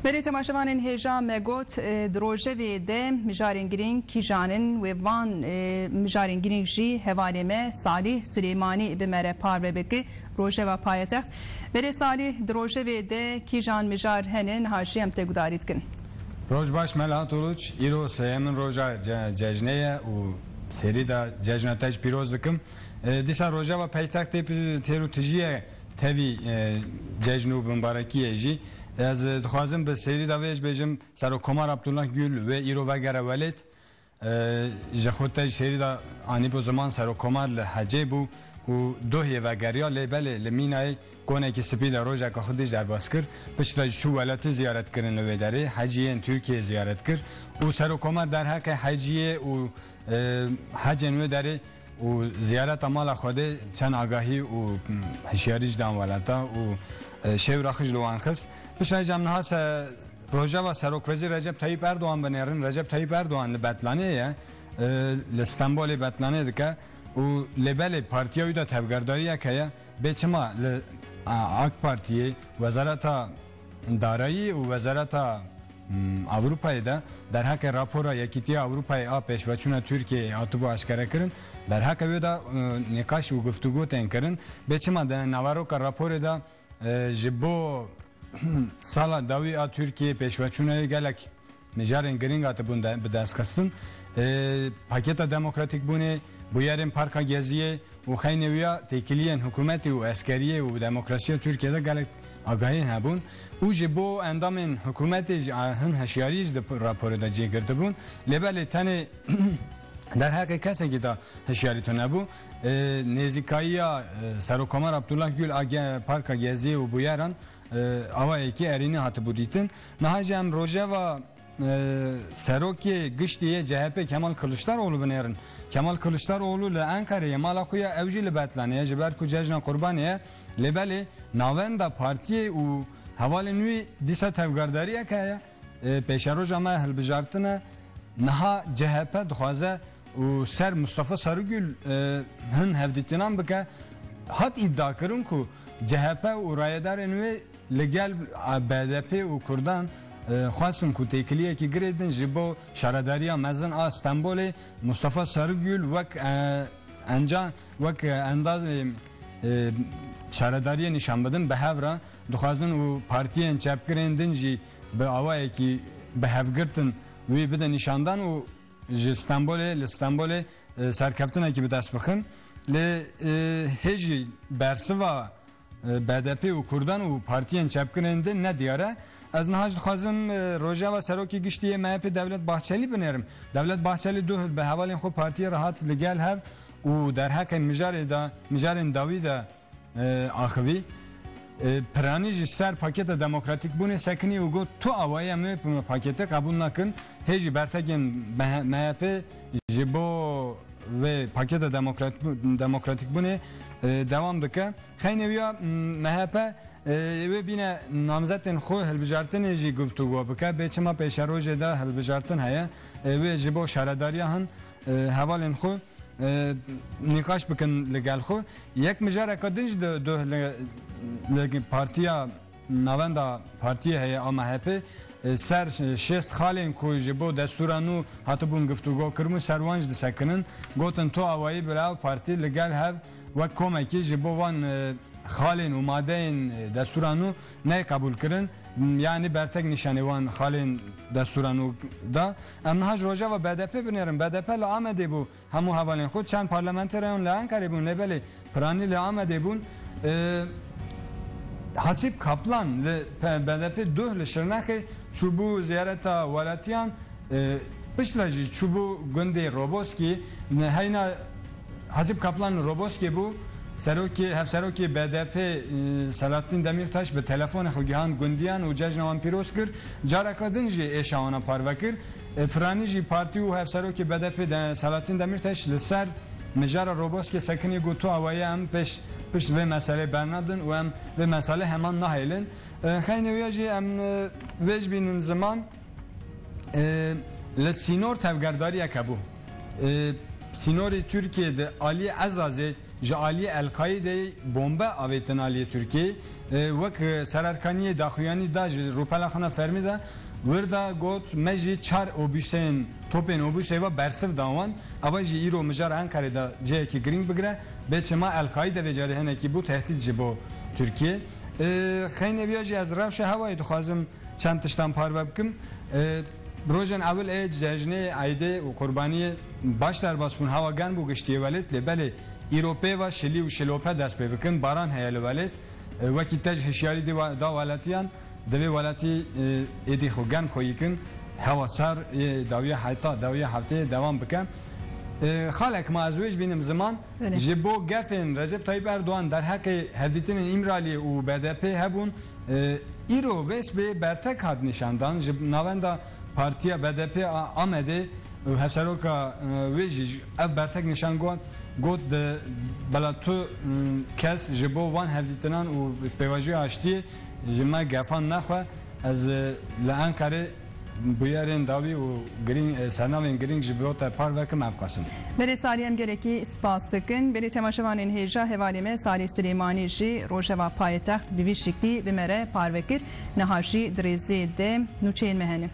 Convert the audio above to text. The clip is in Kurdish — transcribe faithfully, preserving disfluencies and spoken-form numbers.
Belê temaşevanên hêja me got, e, di rojevê de mijarên girîng kîjan in wê van, e, mijarên girîng jî hevalê me Salîh Silêmanî bi me re parve bike. Rojeva payetext. Belê Salîh, di rojevê de kîjan mijar hene niha jî em te gudarî dikin. Roj baş Mela Tuluç, îro seyemin roja ce-, cejnê ye û serî de cejna te jî pîroz dikim. E, dîsa rojeva paytextê pi-, têr û tijî ye tevî, e, cejn û bimbarekiyê jî. Ez, e, dixwazim bi serî de vê jî bêjim, Serokkomar Abdullah Gül wê îro vegere welêt. E, ji xwe te ji serî de anîbû ziman Serokkomar li hecê bû û doh yê vegeriya, lê belê li mînayê konekî spî de rojeke xwe dî derbas kir. Piştre jî çû welatî ziyaret kirin li wê derê, hecî yên Tirkiyeyê ziyaret kir û Serokkomar derheqê heciyê û, e, hecên wê derê û ziyareta mala Xwedê çend agahî û, m, hişyarî ji dan welata û, e, şêwra xwe ji li wan xist. Piştre jî em niha se-, rojeva Serokvezîr Recep Tayyip Erdogan binêrin. Recep Tayyip Erdogan li Betlanê ye, e, li Stenbolê betlanê dike û lê belê partiya wî de tevgerdariyek heye. Bê çima li, a, AK Partiyê Wezareta Darayî û Wezareta, m, Ewropayê de derheqê rapora Yekîtiya Ewropayê a pêşveçûna Tirkiyeyê hatibû eşkerekirin. Derheqê wê de, e, nîqaş û guftûgo tên kirin. Bê çima di naveroka raporê de, e, ji bo sala dawî a Tirkiyeyê pêşveçûna wê gelek mijarên girîng hatibûn de, bi dest xistin. E, paketa demokratîkbûnê, bûyerên Parka Geziyê û xeynê wî ya têkiliyên hikûmetê û eskeriyê û demokrasiya Tirkiyeyê de gelek agahiyên hebûn û ji bo endamên hikûmetê jî, a, hin hişyarî jî di p-, raporê de cê girtibûn. Lê belê tenê derheqê kesekî de hişyarî tune bû. E, nêzîkayiya, e, Serokkomar Abdullah Gül a Ge-, Parka Geziyê û bûyeran, e, awayekî erênî hatibû dîtin. Niha jî em rojeva, e, Serokê Giştî yê C H P Kemal Kiliçdaroğlu binêrin. Kemal Kiliçdaroğlu li Enqereyê mala xwe ya, ew jî li Betlanê ye, ji ber ku cejna Qurbanê ye. Lê belê navenda partiyê û hevalên wî dîsa tevgerdariyek heye. E, pêşeroja me hilbijartin e. Niha C H P dixwaze û ser Mustafa Sarıgül, e, hin hevdîtinan bike. Hat îdiakirin ku C H P û rayedarên wê li gel, a, B D P û Kurdan, e, xwestin ku têkiliyekî girê din ji bo şaredariya mezin a Stenbolê Mustafa Sarıgül wek, e, enca-, wek, e, endazê, e, şaredariyê nîşan bidin. Bi hev re dixwazin û partiyên çepgirên din jî bi awayekî bi hevgirtin wî bide nîşandan û ji Stenbolê, li Stenbolê, e, serkeftinekî bi dest bixin. Lê, e, hê jî bersiva, e, B D P û Kurdan û partiyên çepgirên din ne diyar e. Ez niha jî dixwazim, e, rojeva Serokê Giştî yê M H P Devlet Bahçelî binêrim. Devlet Bahçelî duh bi hevalên xwe partiyê re hat li gel hev û derheqê mijarê de, mijarên dawî de, e, axivî. E, piranî jî ser paketa demokratîkbûnê sekinî û got, tu awayî em wê paketê qebûl nakin. Hê jî bertekên M H P ji bo vê paketa demokrat-, demokratîkbûnê, e, dewam dike. Xeynê wî ya, m, M H P, e, wê bîne namzetên xwe hilbijartinê jî guftûgo bike. Bê çima pêşerojê de hilbijartin heye. E, wê ji bo şaredariya hin, e, hevalên xwe, e, nîqaş bikin li gel xwe. Yek mijareke din jî di, di, li, li partiya, navenda partiyê heye a M H P, e, ser şêst xalên ku ji bo destûra nû hatibûn guftûgo kirbûn, ser wan jî disekinin. Gotin, tu awayî bila ew partî li gel hev wek komekî ji bo van, e, xalên û madeyên, e, destûra nû neyê qebûl kirin. M, yanî bertek nîşanê wan xalên destûra nû da. Em niha ji rojeva B D P binêrin. B D P li Amedê bû. Hemû hevalên xwe, çend parlamentereyan li Enqerê bûn, lê belê piranî li Amedê bûn. E, Hasîb Kaplan li P-, B D P duh li Şirnexê çûbû ziyareta welatiyan, e, piştre jî çûbû gundê Roboskî. Ne, heyna Hasîb Kaplan li Roboskê bû. Serokê, hevserokê B D P, e, Selahattin Demirtaş bi telefonê xwe gihand gundiyan û cejna wan pîroz kir. Careke din jî êşa wana parve kir. E, piranî jî partî û hevserokê B D P de Selahattin Demirtaş li ser mijara Roboskê sekinî, got, tu awayî em pêş, pişt vê meselê bernadin û em vê meselê heman nahêlin. E, xeynê wî ya jî em, e, vê jî bînin ziman, e, li sînor tevgerdariyeke bû. E, sînorê Tirkiyê di aliyê Ezazê ji aliyê El-Kaîdeyê bombe avêtin aliyê Tirkiyeyê. E, wek, e, sererkaniyê daxuyanî da ji rûpela xwe ne fermî de, wir de got, me jî çar obûseyên, topên obûseyê ve bersiv dan wan. Eva jî îro mijara Enqerê de cihekî girîng bigire. Bê çima El-Kaîde vê carê hinekî bû tehdît ji bo Tirkiye. E, xeynê viya jî ez rewşa hewayê dixwazim çend tiştan parve bikim. E, rojên ewil ê cejnê, eydê û qurbaniyê baş derbas bûn, hewa germ bû giştiyê welêt, lê belê îro pê ve şilî û şilope dest pê bikin, baran heye li welêt. E, wekî te ji hişyarî dê wa-, da welatiyan, divê welatî, e, êdî xwe germ xweyî kin, hewa sar ê dawiya heta dawiya hefteyê dewam bike. E, xalek ma ez wê ji bînim ziman, Belê. Ji bo gefên Recep Tayyip Erdoğan derheqê hevdîtinên Îmraliyê û B D P hebûn, e, îro vês bê bertek hat nîşandan ji navenda partiya B D P a Amedê û hevseroka, e, wê jî ev bertek nîşan got, got di bela tu, m, kes ji bo van hevdîtinan û pêvajoya aştiyê ji me gefan nexwe. Ez, e, li Enqerê bûyerên dawî û girîng, e, sernavên girîng ji bo te parve kim ev qasim. Belê Salî, em gelekî spas dikin. Belê temaşevanên hêja, hevalê me Salî Silêmanî jî rojeva paytext bi vî şiklî bi me re parve kir. Niha jî di rêzê de nûçeyên me hene.